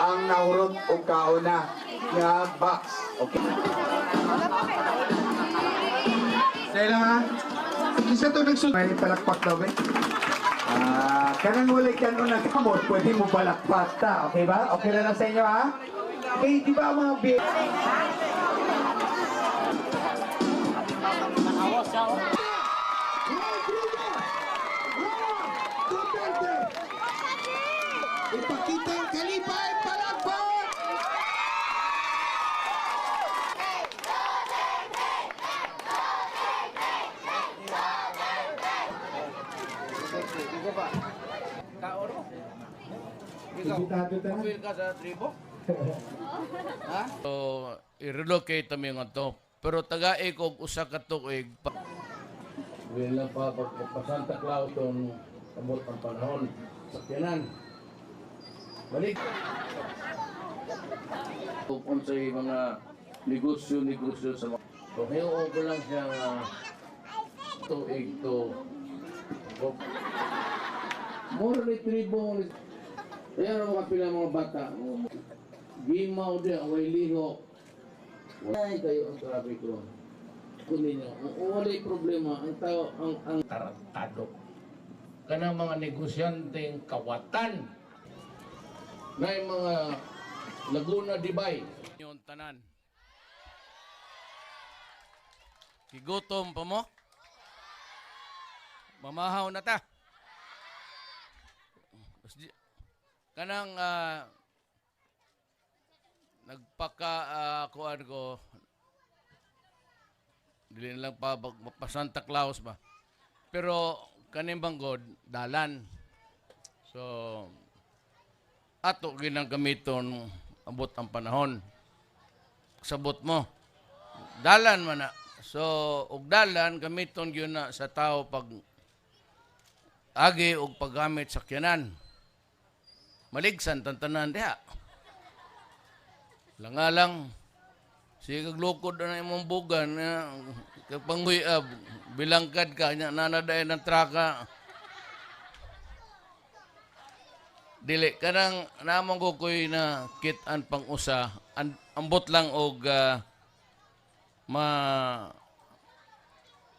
Ang nahurot og kauna nga box. Okay. Dahil lang ha. Isa to nagsul. May palakpak daw eh. Ah, kanang walay kanon na kamot, pwede mo palakpak ta. Okay ba? Okay na lang sa inyo ha? Okay, di ba mga Rodrigo Roa Duterte! Ipakita ang kalipay, palakpak! Imbitado ta na. Ka sa tribo? So, i-relocate kami nga to. Pero tagae ko og usa ka tuig pa. Wala pa pag pa Santa Claus tong abot ang panahon. Sakyanan. Balik. Kung unsay mga negosyo-negosyo sa mga. So, hinuon ko lang siya nga tuig to. Mura ni tribo. Kaya mga pila mga bata. Gimaw di, away lihok. Wala kayo ang traffic ron. Kunin niyo. Kung wala'y problema, ang tao, ang tarantado. Kanang mga negosyanteng kawatan. Na yung mga Laguna Dibay. Yung tanan. Gigutom pa mo? Mamahaw na ta. Kanang nagpaka kuan ko, dili na lang pa pa Santa Claus ba, pero kaning banggod dalan, so ato ginang gamiton abot ang panahon. Sabot mo, dalan man na. So og dalan gamiton gyud na sa tao pag agi og paggamit sakyanan, maligsan tantanan diha. Langalang, sige kag lukod na imong bugan, kag panguyab, bilangkad ka, nya nanadayon ng traka. Dili, kanang namang ko ko'y na kit-an pang usa, ambot lang og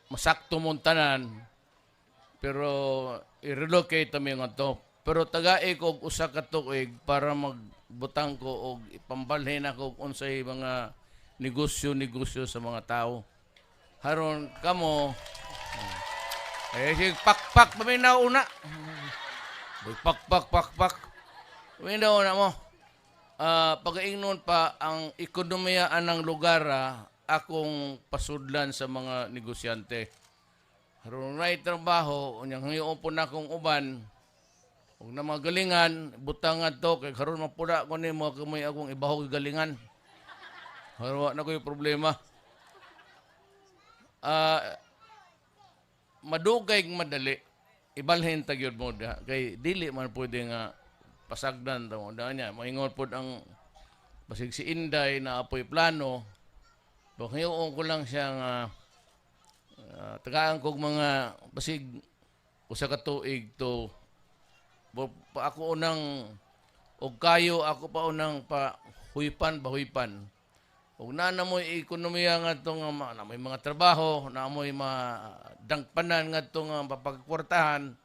masakto mong tanan, pero i-relocate kami nga to. Pero tagae ko og usa ka tuig para magbutang ko og ipambalhin ako og unsay mga negosyo-negosyo sa mga tao. Haron kamo eh sige pakpak paminaw una. Boy, pakpak pakpak. Paminaw na mo. Pagaingnon pa ang ekonomiya anang lugar, akong pasudlan sa mga negosyante. Haron nay trabaho, unyang hiuon po na akong uban, ug na mga galingan, butang to, kay karon mapula ko nimo kamay akong ibahog galingan. Karon wa na ko'y problema. Madugay madali, ibalhin ta gyud mo diha kay dili man pwede nga pasagdan ta mo niya. Maingon pod ang basig si Inday na apoy plano. Hiuon ko lang siya nga tagaan kog mga basig usa ka tuig to pa ako unang og kayo ako pa unang pa huypan ba huypan og naa na mo'y ekonomiya nga to nga na may mga trabaho na mo'y madangpanan nga to nga mapagkwartahan,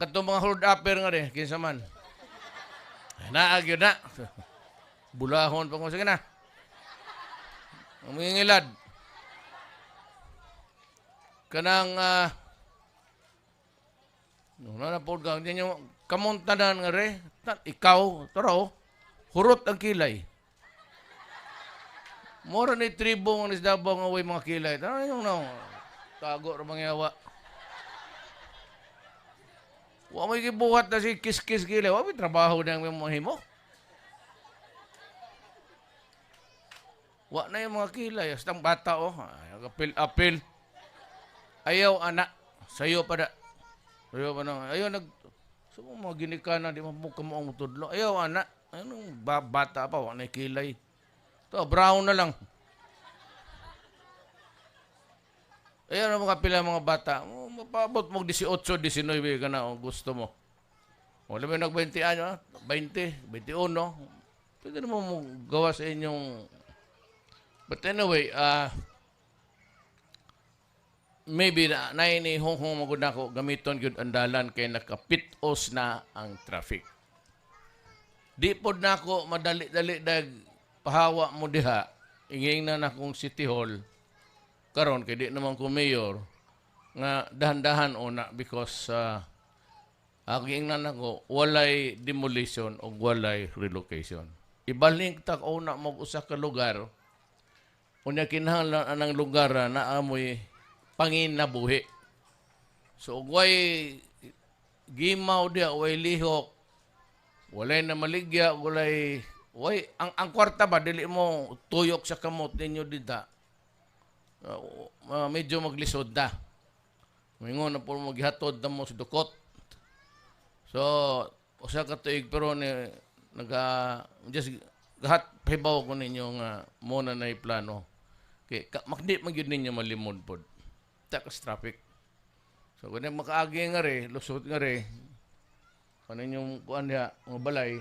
kadtong mga hold upper nga re kinsa man. Ay, naa gyud na bulahon pa ko, sige na ang mangingilad kanang no na na pod kang ninyo kamong tanan nga re ikaw taro hurot ang kilay. Mura ni tribo nga ni Davao nga way mga kilay. Tara yung no. Tago ra mangyawa. Wa may gibuhat na si kiss-kiss kilay. Wa may trabaho na ang mahimo. Wa na yung mga kilay. Hasta ang bata oh. Ay, apil apil. Ayaw anak. Sayo pa da. Ayaw ba nang, ayaw nag, so mga ginikanan, di mo kamo ang tudlo. Ayaw, ana. Anong bata pa, wala kilay. To, brown na lang. Ayaw na mga pila mga bata. Mapabot mo 18, 19 ka na kung gusto mo. Wala mo nag 20 ano, 20, 21. Pwede naman mo gawa sa inyong. But anyway, maybe na naini honghong magud nako gamiton gyud ang dalan kay nakapitos na ang traffic. Di pod nako madali-dali dag pahawa mo diha. Inging na nakong City Hall karon kay di naman ko mayor nga dahan-dahan una because ang giingnan nako walay demolition o walay relocation. Ibalik ta una mo usa ka lugar, unya kinahanglan anang lugar na amoy panginabuhi. So ug way gimaw diha, way lihok, walay na maligya, walay way ang kwarta ba dili mo tuyok sa kamot ninyo dita. Medyo maglisod na. Mingon na po maghihatod na mo sa dukot. So, usa ka tuig pero ni naga just gahat pahibaw ko ninyo nga mo na nay plano. Kay ka, makdi man gyud ninyo malimod pod. Takas traffic. So kung makaagi nga re, lusot nga re, kaninyong kuan diha, mga balay,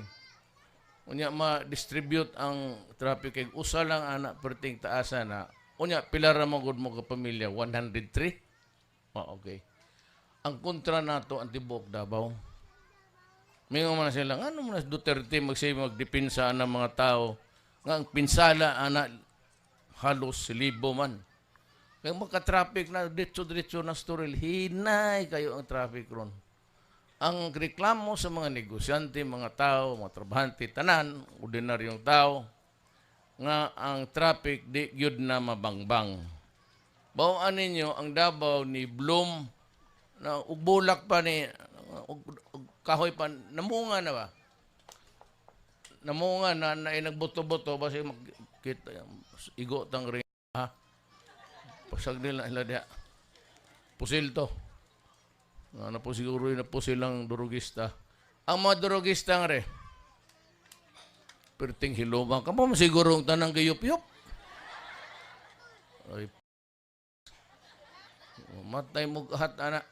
unya ma-distribute ang traffic kay usa lang ana perting taasa na. Unya pila ra mo gud mo ka pamilya? 103. Oh, okay. Ang kontra nato ang tibuok Davao. Mingon man sila, ano man si Duterte magsay magdepensa ng mga tao nga ang pinsala ana halos libo man. Kaya magka-traffic na, diretso-diretso na story, hinay kayo ang traffic ron. Ang reklamo sa mga negosyante, mga tao, mga trabahante, tanan, ordinaryong tao, nga ang traffic di gyud na mabangbang. Bawaan ninyo ang Davao ni bloom na ug bulak pa ni ug kahoy pa namunga na ba? Namunga na na nagbuto-buto basi makita igo tang ring ha. Pasag nila ila diha. Pusil to. Ano po siguro yun na po silang durugista. Ang mga durugista nga re, perting hilumang. Kamo mo siguro ang tanang gayup-yup. Ay, matay mo kahat, ana.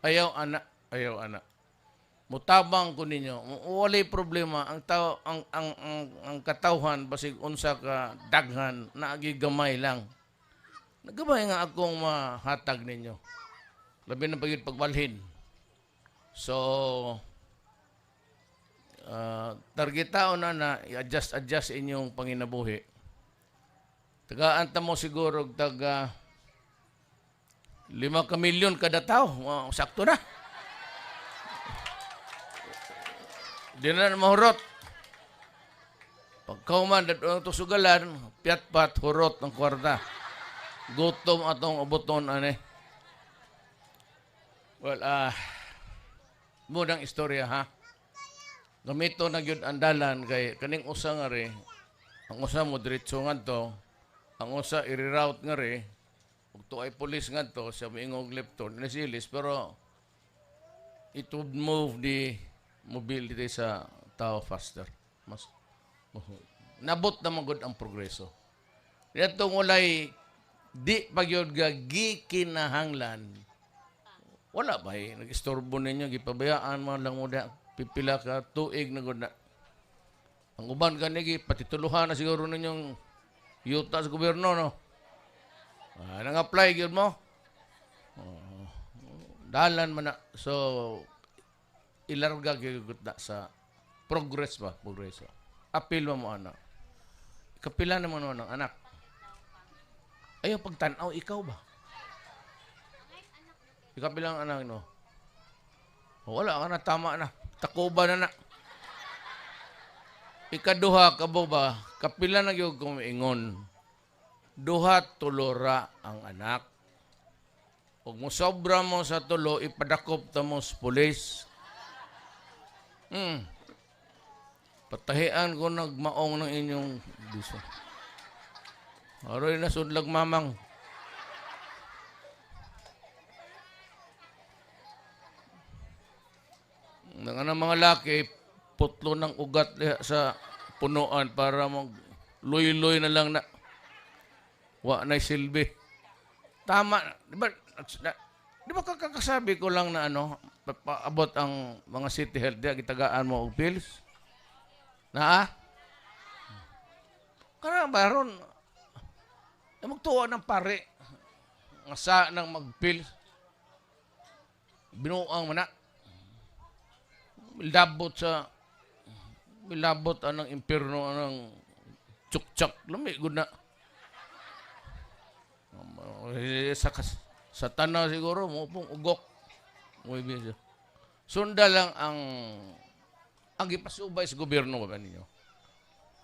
Ayaw, ana. Ayaw, ana. Mutabang ko ninyo. Walay problema. Ang tao, ang katawhan, basig unsa ka daghan, naagi gamay lang. Nagamay nga akong mahatag ninyo. Labi na pagid pagbalhin. So, targetao na na i-adjust adjust inyong panginabuhi. Tagaan ta mo siguro og taga 5 ka milyon kada tao. Wow, sakto na. Di na na mahurot. Pagkauman, dadto ang sugalan, piyatpat, hurot ang kwarta. Gutom atong abuton, ane. Well, munang istorya, ha. Gamito na gyud ang dalan kay kaning usa nga re, ang usa mo diretso ngadto, ang usa i-reroute nga re, ug ay pulis ngadto sa miingog left turn nasilis, pero it would move the mobility sa tao faster. Mas nabot na magud ang progreso. Diyatong walay di pagyod ga gikinahanglan, wala ba eh, nag-istorbo ninyo, gipabayaan man lang mo da, pipila ka tuig na gud na. Ang uban kani patituluhan na siguro ninyong yuta sa gobyerno, no? Ah, nang-apply gyud mo. Oh, dalan man na. So, ilarga gyud na sa progress ba, progreso. Apil mo mo ana. Kapila naman mo ng anak. Ayaw pagtanaw, ikaw ba? Ikapilang anak, no? Wala ka na, tama na. Takuba na na. Ikaduha ka ba? Kapila na gyud kung ingon. Duha tulora ang anak. Ug mo sobra mo sa tulo, ipadakop ta mo sa pulis. Patahian ko nagmaong ng inyong diso. Aroy na sudlag mamang. Nga ng mga laki, putlo ng ugat diha sa punuan para mag luy-luy na lang na wa na silbi. Tama, di ba? Di ba kakakasabi ko lang na ano, paabot ang mga city health diha, gitagaan mo og pills? Naa? Kana baron eh, magtuo ng pare nga sa nang magpills. Binuang man na. Milabot sa milabot anang impierno anang tsuktsak lami gud na. Eh, sa tanaw siguro mo pong ugok. Mo ibig. Sunda lang ang gipasubay sa gobyerno ba ninyo.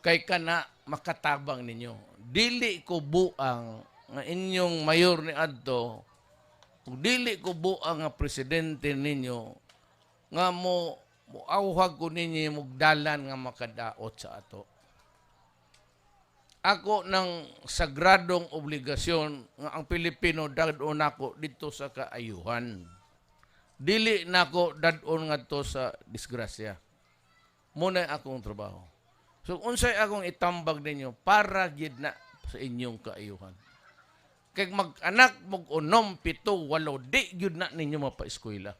Kay kana makatabang ninyo. Dili ko buang nga inyong mayor ni adto ug dili ko buang nga presidente ninyo nga mo moawhag ko ninyo mugdalan nga makadaot sa ato. Ako ng sagradong obligasyon nga ang Pilipino dad-on nako dito sa kaayuhan. Dili nako dad-on ngadto sa disgrasya. Muna akong trabaho. So unsay akong itambag ninyo para gid na sa inyong kaayuhan. Kay mag-anak mog 6, 7, 8, di gyud na ninyo mapaeskwela.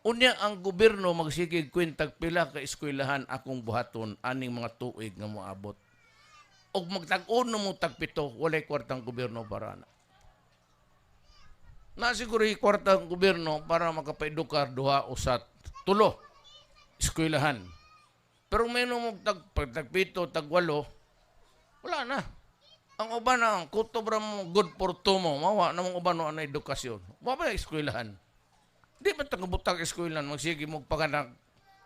Unya ang gobyerno magsigig kwentag pila ka eskwelahan akong buhaton aning mga tuig nga moabot. Og magtag-uno mo tag-7, walay kwartang gobyerno para na. Na siguro kwarta ang gobyerno para makapaedukar duha usa tulo eskwelahan. Pero may mo tag tag-7, tag-8, wala na. Ang uban na, ang kutob ra mo, good for two mo, mawa na mong uban no na edukasyon. Wa ba eskwelahan? Di ba tagabutag eskwelahan, magsige mo paganak.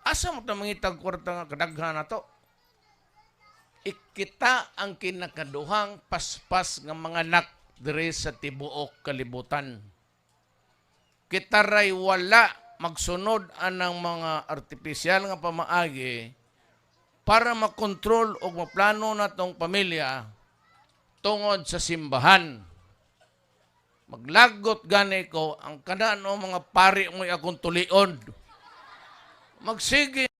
Asa mo ta mangitag kwarta nga kadaghan na to? Ikita ang kinakaduhang paspas nga mga anak diri sa tibuok kalibutan. Kita ray wala magsunod anang mga artipisyal nga pamaagi para makontrol o maplano natong pamilya tungod sa simbahan. Maglagot gani ko ang kanan o mga pari mo'y akong tulion. Magsige.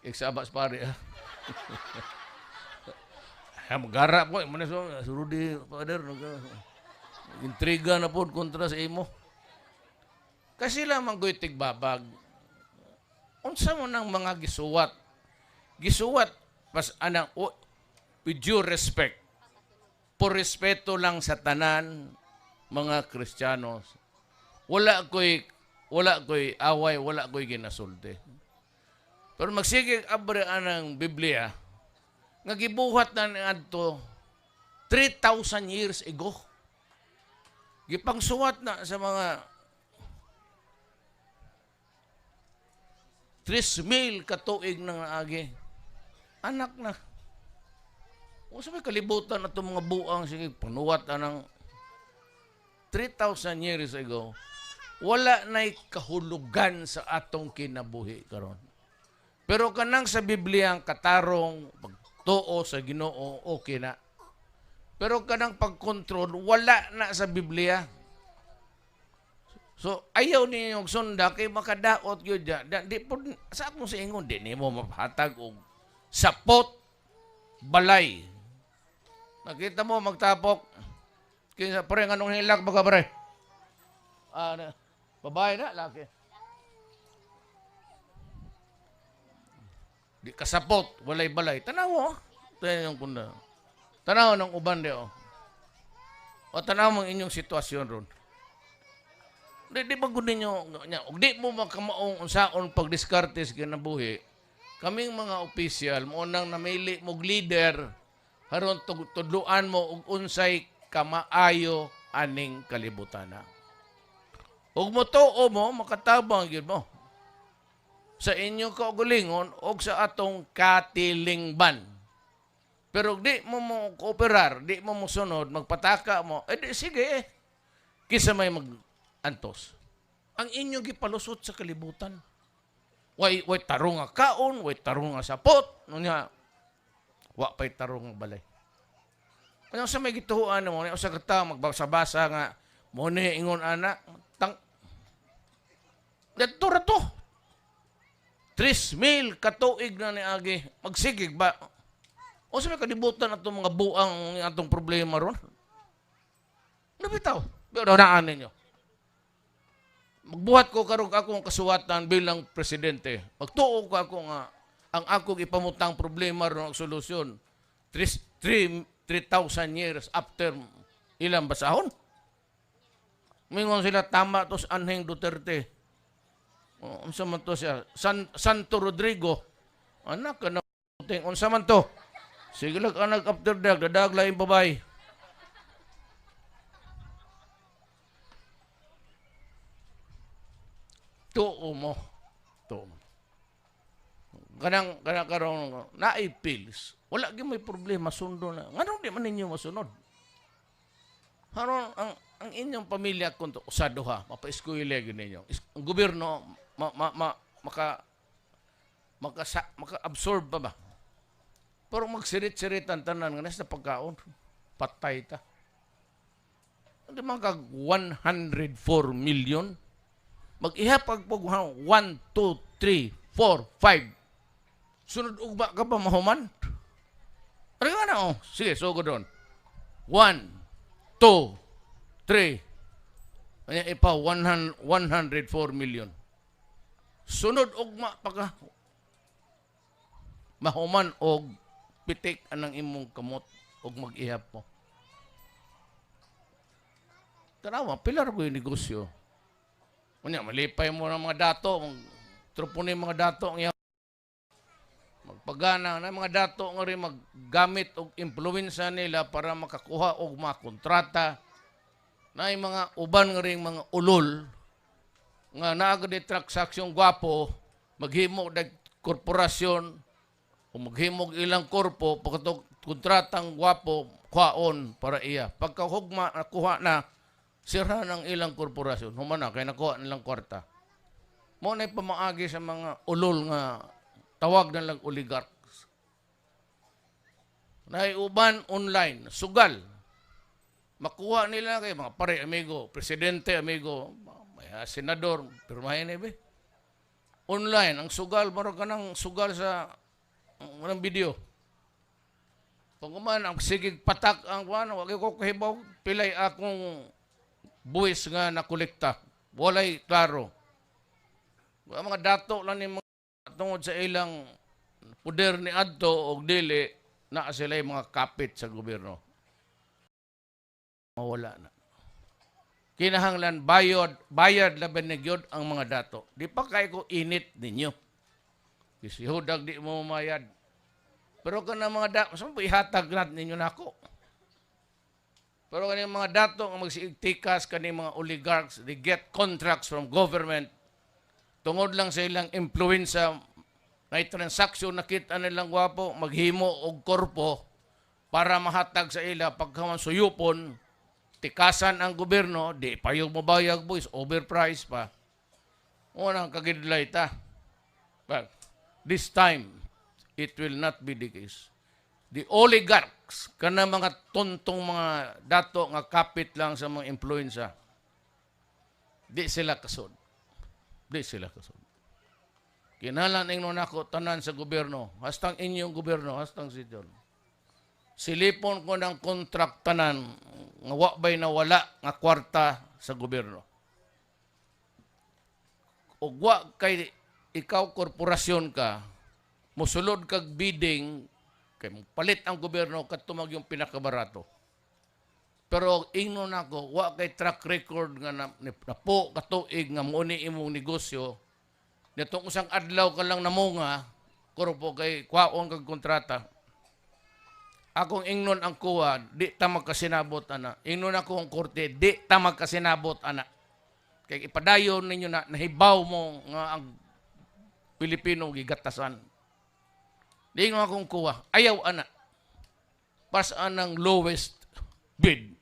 Iksabas pare ha. Ha, magara po. Muna so, surudi, father. Intriga na po kontra sa imo. Kasi lamang ko'y tigbabag. Unsa mo nang mga gisuwat? Gisuwat, pas anang, oh, with due respect, por respeto lang sa tanan, mga Kristiyanos. Wala ko'y away, wala ko'y ginasulti. Pero magsige abre anang Biblia, nga gibuhat na ni adto 3,000 years ago. Gipangsuwat na sa mga 3,000 katuig na nga agi. Anak na. O sa may kalibutan na itong mga buang, sige, panuwat anang 3,000 years ago, wala na'y kahulugan sa atong kinabuhi karon. Pero kanang sa Biblia ang katarong pagtuo sa Ginoo, okay na. Pero kanang pagkontrol, wala na sa Biblia. So, ayaw ninyo sunda kay makadaot yun dyan. Di po, sa akong sa ingon, di nimo mapatag og sapot balay. Nakita mo, magtapok. Kinsa, pre, anong hilak ba ka, pre? Ah, na, babae na, laki. Di kasapot, walay balay. Tanaw, oh. Tayo yung kunda. Tanaw ng uban di, oh. O tanaw mo ang inyong sitwasyon ron. Di ba gud ninyo, nya, og di mo makamaong unsaon pagdiskarte sa kinabuhi, kaming mga opisyal, mo nang namili mog leader, haron tudluan mo og unsay kamaayo aning kalibutana. Ug motuo mo, makatabang gyud mo sa inyong kaugalingon og sa atong katilingban. Pero di mo mo kooperar, di mo mosunod, magpataka mo, eh di, sige eh. Kisa may mag-antos. Ang inyong gipalusot sa kalibutan. Way tarong nga kaon, way tarong nga sapot, nunya, wa pa'y tarong nga balay. Kaya sa may gituhuan mo, usa ka tawo magbasa-basa nga mo ni ingon ana, tang. 3,000 katuig na niagi. Magsigig ba? O sa may kalibutan atong mga buang atong problema ron? Ano bitaw? Pero naan ninyo. Magbuhat ko karong akong kasuwatan bilang presidente. Magtuo ko ako nga ang akong ipamutang problema ron ang solusyon. 3,000 years after ilang basahon. Mingon sila, tama to sa anhing Duterte. O, unsa man to siya? Santo Rodrigo. Anak ka na ting unsa man to? Sige lang anak after dag, dadag laing babay. Tuo mo. Tuo mo. Kanang karon naay pills. Wala gyud may problema, sundo na. Nganong di man ninyo masunod? Haron ang inyong pamilya kung usa duha mapaeskwela gyud ninyo. Ang gobyerno ma, ma, ma, maka maka maka-absorb pa ba? Pero magsirit-sirit ang tanan nga nasa pagkaon, patay ta. Hindi man kag 104 million. Mag-ihapag pag 1, 2, 3, 4, 5. Sunod ugma ka pa mahuman? Ano nga na oh? Sige, so go doon. 1, 2, 3. Kanya ipa 100, 104 million. Sunod ugma pa ka. Mahuman og pitik anang imong kamot og mag-ihap mo. Tanawa, pilar ko yung negosyo. Unya, malipay mo ng mga dato, trupo ni mga dato ang iya. Magpagana na mga dato nga rin maggamit og impluwensya nila para makakuha og mga kontrata na yung mga uban nga rin mga ulol nga naa gud transaksyon gwapo, maghimo dag korporasyon o maghimog ilang korpo pagkatog kontratang gwapo, kuhaon para iya. Pagkahugma nakuha na, sira ng ilang korporasyon, human na kay nakuha nilang kwarta mo na pamaagi sa mga ulol nga tawag na lang oligarchs. Naiuban online sugal, makuha nila kay mga pare amigo, presidente amigo, may senador, pirmahin na be. Online ang sugal, mura ka ng sugal sa ng video. Pag man ang sigig patak ang kuan, wa ko kahibaw pilay akong buwis nga nakolekta. Walay klaro. Ang mga dato lang ni mga tungod sa ilang poder ni adto og dili na sila mga kapit sa gobyerno. Mawala na. Kinahanglan bayad, bayad laban ni gyud ang mga dato. Di pa kay ko init ninyo. Kisihudag di mo mayad. Pero kana mga dato, sa ihatag nat ninyo nako. Pero kani mga dato nga magsiigtikas kani mga oligarchs, they get contracts from government tungod lang sa ilang impluwensya na transaksyon nakita nilang gwapo, maghimo og korpo para mahatag sa ila. Pagkaman suyupon, tikasan ang gobyerno, di payog mobayag boys, overprice pa. Unang kagidlay ta. But this time, it will not be the case. The oligarchs, kana mga tontong mga dato nga kapit lang sa mga impluensya, di sila kasod. Di sila kasod. Kinahanglan ingnon nako tanan sa gobyerno, hastang inyong gobyerno, hastang sityon. Silipon ko ng contract tanan nga wa bay nawala nga kwarta sa gobyerno. Ug wa kay ikaw korporasyon ka, mosulod kag bidding kay palit ang gobyerno kadto yung pinakabarato. Pero ingnon nako, wa kay track record nga na, napo katuig nga mo ni imong negosyo. Nitong usang adlaw ka lang namunga, korpo kay kwaon kag kontrata. Akong ingnon ang kuwa, di ta magkasinabot ana. Ingnon ako ang korte, di ta magkasinabot ana. Kay ipadayon ninyo na nahibaw mo nga ang Pilipino gigatasan. Di ingnon akong kuwa, ayaw ana. Basta ang lowest bid.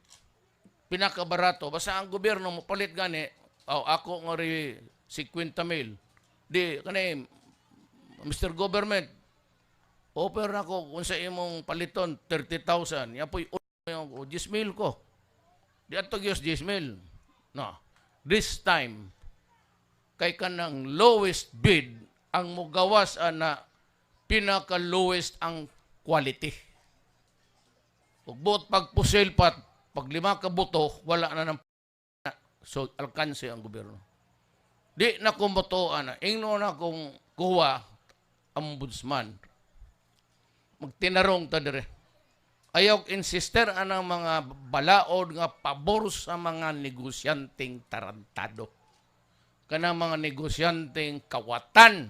Pinakabarato. Basta ang gobyerno mo palit gani, oh, ako nga ri 50 mil. Di, kani, Mr. Government, offer na ko kung sa imong paliton, 30,000. Yan po'y 10 mil ko. Di ato gyud 10 mil. No. This time, kay kanang lowest bid Ang mugawas ana pinaka lowest ang quality. Ug buot pagpusil pat pag lima ka buto, wala na ng so alkanse ang gobyerno. Di na ko moto ana. Ingno na kung kuha ombudsman. Magtinarong ta dire. Ayaw insister anang mga balaod nga pabor sa mga negosyanteng tarantado. Kanang mga negosyanteng kawatan.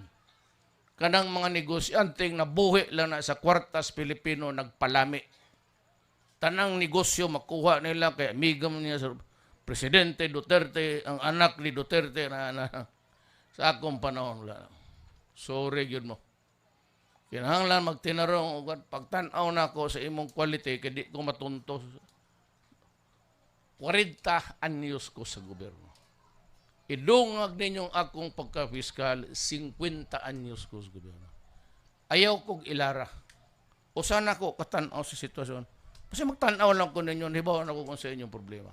Kanang mga negosyanteng nabuhi lang na sa kwartas Pilipino nagpalami. Tanang negosyo makuha nila kay amiga man niya sa Presidente Duterte, ang anak ni Duterte na sa akong panahon wala. Sorry gyud mo. Kinahanglan magtinarong og pagtan-aw nako sa imong quality kay di ko matunto. 40 anyos ko sa gobyerno. Idungag ninyong akong pagka-fiscal, 50 anyos ko sa gobyerno. Ayaw kog ilara. Usa na ko katan-aw sa sitwasyon. Kasi magtan-aw lang ko ninyo, hibaw na ko kung sa inyong problema.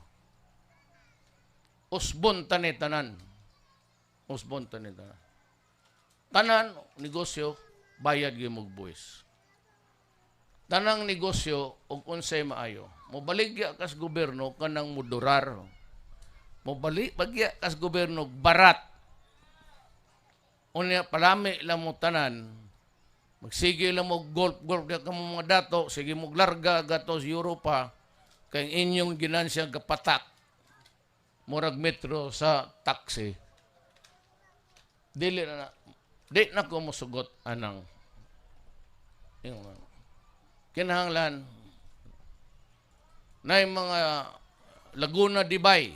Usbon tani tanan. Usbon tani tanan. Tanan, negosyo, bayad gyud mog buwis. Tanang negosyo og unsay maayo. Mobaligya kas gobyerno kanang mudurar. Mobalik bagya kas gobyerno barat. Unya palami lang mo tanan. Magsige lang mo golf golf di ka mo mga dato, sige mo larga gato sa Europa kay inyong ginansya kapatak murag metro sa taxi. Dili na na di na ko mosugot anang ingon. Kinahanglan na yung mga Laguna de Bay.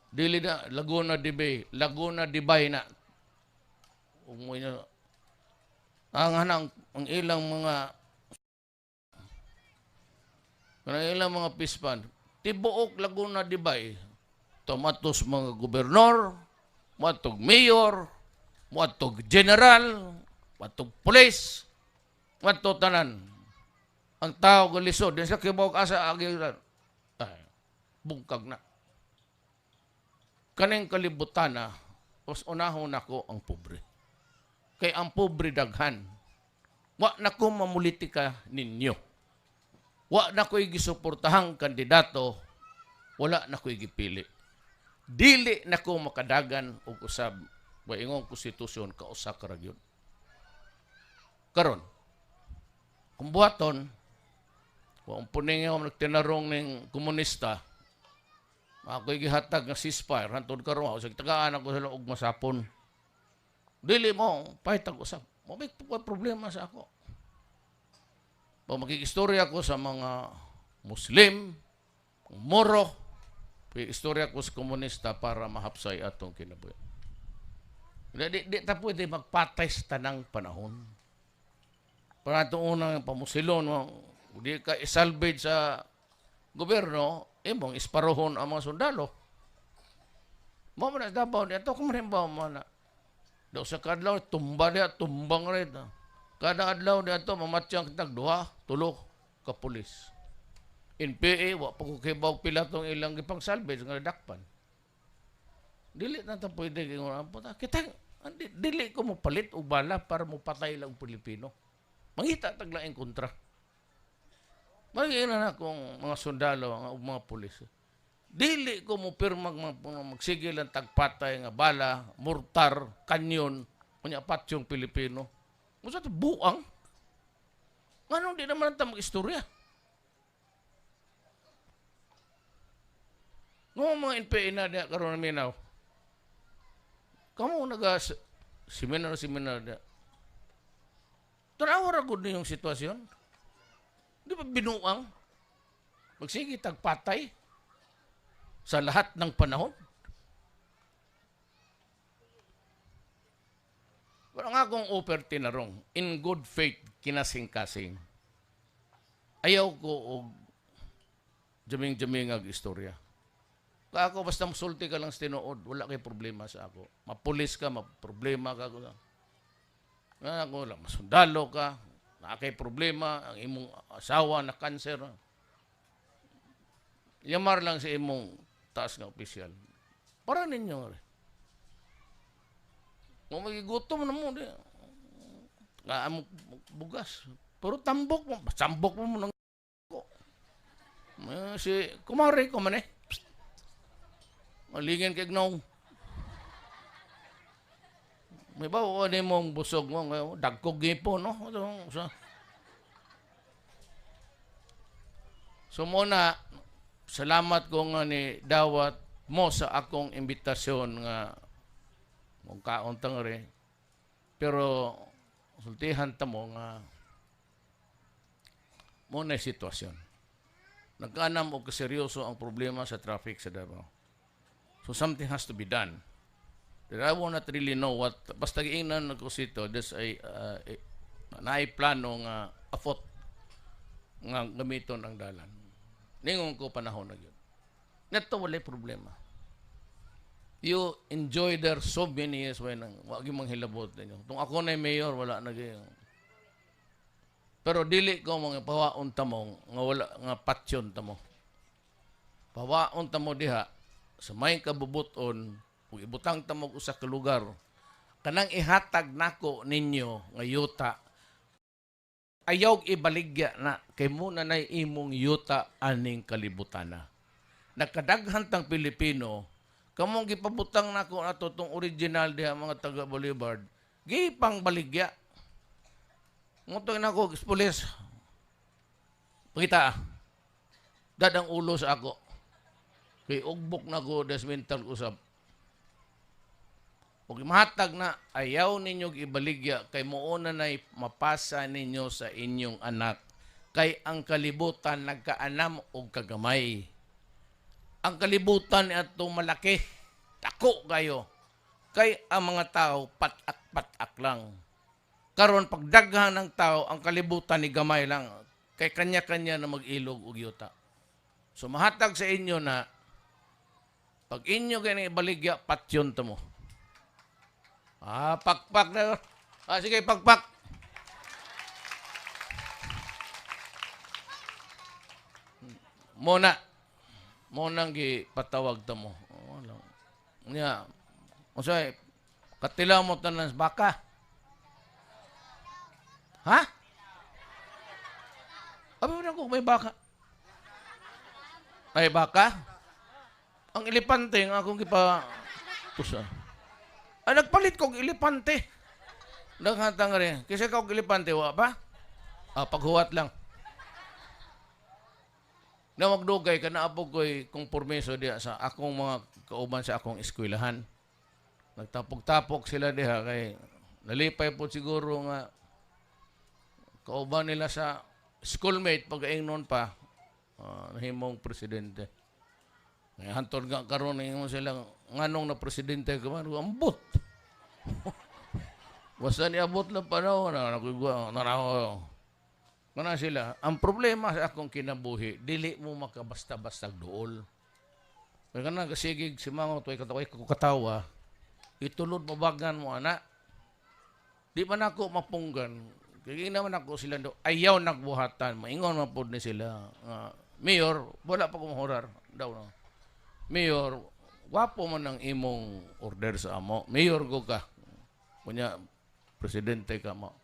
Dili na Laguna de Bay, Laguna de Bay na. Ug mo inyo ang hanang ang ilang mga kanang ilang mga pispan tibuok Laguna de Bay, tumatos mga gobernador, moadtog mayor, moadtog general, moadtog police, moadto tanan. Ang tao galisod din sa kibaw asa agi, ay, bungkag na kaning kalibutan na. Os unahon nako ang pobre kay ang pobre daghan. Wa na ko mamulitika ninyo. Wa na ko'y gisuportahang kandidato, wala na ko'y gipili. Dili na ko makadagan og usab wa ingong konstitusyon ka usa ka ra gyud. Karon, kung buhaton, kung puning ako nagtinarong ning komunista, ako'y gihatag nga ceasefire, hantod karon ako, tagaan ako sila og masapon. Dili mo, pahitag usab. Mo may problema sa ako. Pag makikistorya ko sa mga Muslim, Moro, istorya ko sa komunista para mahapsay atong kinabuhi. Di ta pwede magpatay sa tanang panahon. Para itong unang pamusilon, no, di ka isalvage sa gobyerno, imong isparohon ang mga sundalo. Mo man na Davao, di ato kumarimbaw mo na. Daw sa kadlaw, tumba diya, tumbang rin. Kada adlaw di ato, mamatyang kitag duha, tulo, ka pulis. NPA, wa pa ko kibaw pila tong ilang gipang salvage nga dakpan. Dili na ta pwede ingon ang puta. Kita dili ko mo palit og bala para mo patay lang Pilipino. Mangita tag laing kontra. Magina na kung mga sundalo ang mga pulis. Dili ko mo pirmag magsigil ang tagpatay nga bala, mortar, kanyon, unya patyong Pilipino. Musa to buang. Nganong di naman ta mag-istorya? Ngo mga NPA na diya karon na minaw. Kamu naga seminar seminar diya. Tanawa ra gud niyong sitwasyon. Di ba binuang? Magsige tagpatay sa lahat ng panahon. Wala nga akong offer tinarong. In good faith, kinasing-kasing. Ayaw ko og jaming-jaming ag istorya. Ka ako basta musulti ka lang sa tinuod, wala kay problema sa ako. Mapulis ka, maproblema ka. Nga ako lang, masundalo ka, naa kay problema, ang imong asawa na kanser. Yamar lang sa imong taas nga opisyal. Para ninyo. Mo magigutom na mo di. Nga mo bugas. Pero tambok mo, tambok mo nang ko. Eh, si kumare ko man eh. Psst. Malingin kay gnaw. May ba o ano mong busog mo ngayon? Dagkog gipon, no? So muna, salamat ko nga ni dawat mo sa akong imbitasyon nga mong kaon tang rin. Pero sultihan ta mo nga mo na sitwasyon. Nagkanam og kaseryoso ang problema sa traffic sa Davao. So something has to be done. But I will not really know what, basta giingnan ko sito, there's a naay plano nga afot nga gamiton ang dalan. Ningon ko panahon na yun. Neto walay problema. You enjoy there so many years when ang wa gyud manghilabot ninyo. Tung ako na mayor, wala na gyud. Pero dili ko mga pawaon ta mo nga wala nga patyon ta mo. Pawaon ta mo diha sa may kabubuton ug ibutang ta mo usa ka lugar kanang ihatag nako ninyo nga yuta, ayaw ibaligya na kay mo na nay imong yuta aning kalibutana. Nakadaghan tang Pilipino, kamong gipabutang nako ato tong original diha, mga taga Boulevard, gipang baligya. Ngutong nako pulis. Pakita. Dadang ulo sa ako. Kay ugbok na ko des mental usab. Ug mahatag na ayaw ninyo ibaligya kay muuna nay mapasa ninyo sa inyong anak, kay ang kalibutan nagkaanam og kagamay. Ang kalibutan ni ato malaki, dako kayo. Kay ang mga tao patak-patak lang. Karon pagdaghan ng tao, ang kalibutan ni gamay lang kay kanya-kanya na mag-ilog og yuta. So mahatag sa inyo na pag inyo kay ibaligya, patyon ta mo. Ah, pakpak na. Ah, sige, pakpak. Muna. Muna ang gipatawag ta mo. Oh, wala. Nya. Unsay katila mo tanan sa baka? Ha? Abi mo na ko may baka. Ay baka? Ang elepante nga akong gipa pusa. Ah, nagpalit kog elepante. Naghatang rin. Kasi ka og elepante, wa ba? Ah, paghuwat lang. Na magdugay ka na apog ko'y kompormiso diha sa akong mga kauban sa akong eskwelahan. Nagtapok-tapok sila diha kay nalipay po siguro nga kauban nila sa schoolmate pag-ingnon pa nahimong presidente. Ngayon, hantod nga karon ingon sila nganong na presidente ka man, ambot. Basta niabot lang panahon na nakigwa naraw. Kana sila, ang problema sa akong kinabuhi, dili mo makabasta-basta duol. Kaya kana kasigig si mangot way kataway ko katawa, itulod mabagan mo ana. Di man ako mapunggan. Kaya naman ako sila do, ayaw nagbuhatan, maingon man pod ni sila. Mayor, wala pa kong horar daw no. Mayor, wapo man ang imong order sa amo. Mayor ko ka. Kunya, presidente ka mo.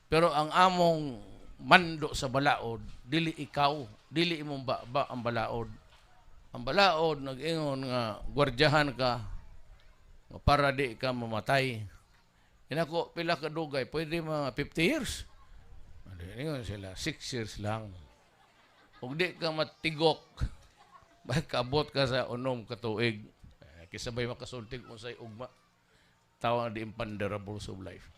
Pero ang among mando sa balaod, dili ikaw, dili imong ba ang balaod. Ang balaod, nag-ingon nga, gwardyahan ka, nga para di ka mamatay. Inako, pila ka dugay, pwede mga 50 years. Ano, ingon sila, 6 years lang. Ug di ka matigok, kaabot ka sa 6 ka tuig. Eh, kisabay makasultig unsay ugma. Tawag the imponderables of life.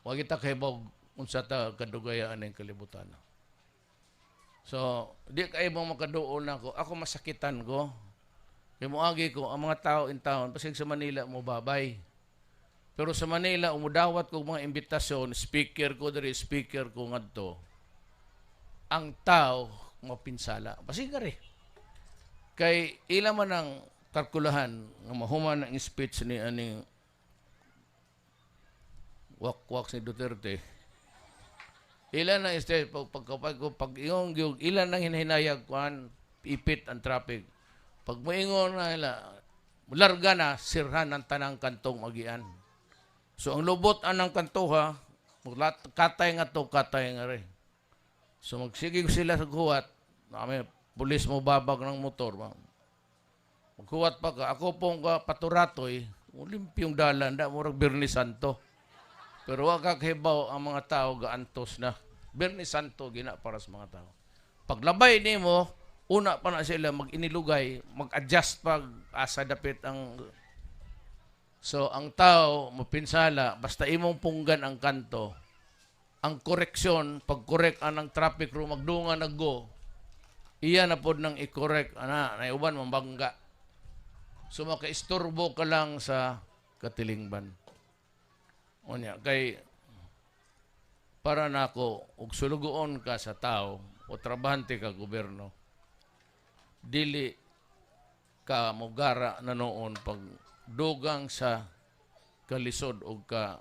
Wa kita kahibaw unsa ta kadugayaan ng kalibutan. So, di kay mo makaduol na ako. Ako masakitan ko. Kay moagi ko ang mga tao in town pasig sa Manila mo babay. Pero sa Manila umudawat ko mga imbitasyon, speaker ko diri, speaker ko ngadto. Ang tao mapinsala. Pasig ka rin. Kay ila man ang kalkulahan nga mahuman ang speech ni aning wakwak si Duterte. Ila na este pag ingon gyud ila nang hinahinayag kuan ipit ang traffic. Pag moingon na ila larga na sirhan ang tanang kantong magian. So ang lubot anang kantuha, katay nga to, katay nga rin. So magsige sila sa guwat, kami, pulis mo babag ng motor. Ma. Maghuwat pa ka, ako pong ka paturatoy, limpyong dalan, da, murag Biyernes Santo. Pero wa ka kahibaw ang mga tao gaantos na. Biyernes Santo gina para sa mga tao. Paglabay nimo, una pa na sila mag-inilugay, mag-adjust pag asa dapit ang. So ang tao mapinsala basta imong punggan ang kanto. Ang koreksyon, pag correct anang traffic room magdunga naggo. Iya na pod nang i-correct ana, nay uban mambangga. So makaistorbo ka lang sa katilingban. Unya kay para nako og sulugoon ka sa tao o trabahante ka gobyerno, dili ka mogara na noon pag dugang sa kalisod o ka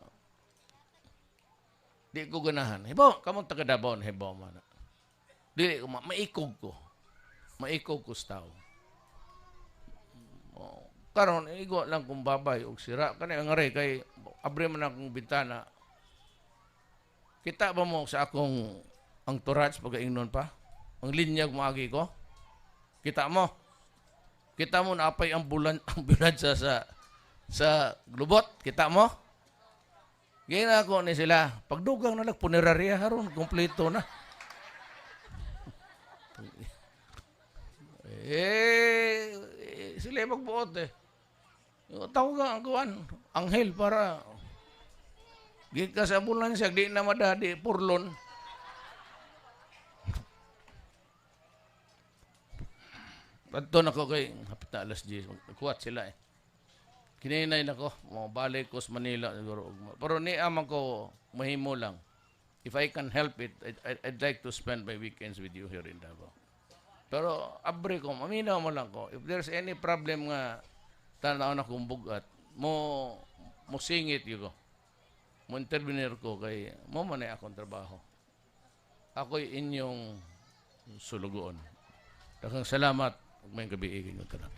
di ko ganahan. Hibaw, kamong taga Davao, hibaw man. Dili ko maikog ko. Maikog ko sa tao. Oh, karon igo lang kung babay og sira kani ang aray kay abre man akong bintana. Kita ba mo sa akong entourage pag-ingnon pa? Ang linyag moagi ko? Kita mo? Kita mo na apay ambulansya sa glubot? Kita mo? Gina ko ni sila. Pagdugang na lang, punerarya haron, kompleto na. Eh, eh, sila yung magbuot eh. Tawag ang kuwan, anghel para gikan sa ambulansya, di na madadi, purlon. Adto na ko kay hapit na alas 10. Kuwat sila eh. Kininay na ko, mo balik ko sa Manila siguro. Pero ni amang ko mahimo lang. If I can help it, I'd like to spend my weekends with you here in Davao. Pero abre ko, maminaw mo lang ko. If there's any problem nga tanaw na kong bugat, mo mo singit yun ko. Mo intervenir ko kay mo man ay akong trabaho. Ako'y inyong sulugoon. Daghang salamat. Ug maayong gabii kayong tanan.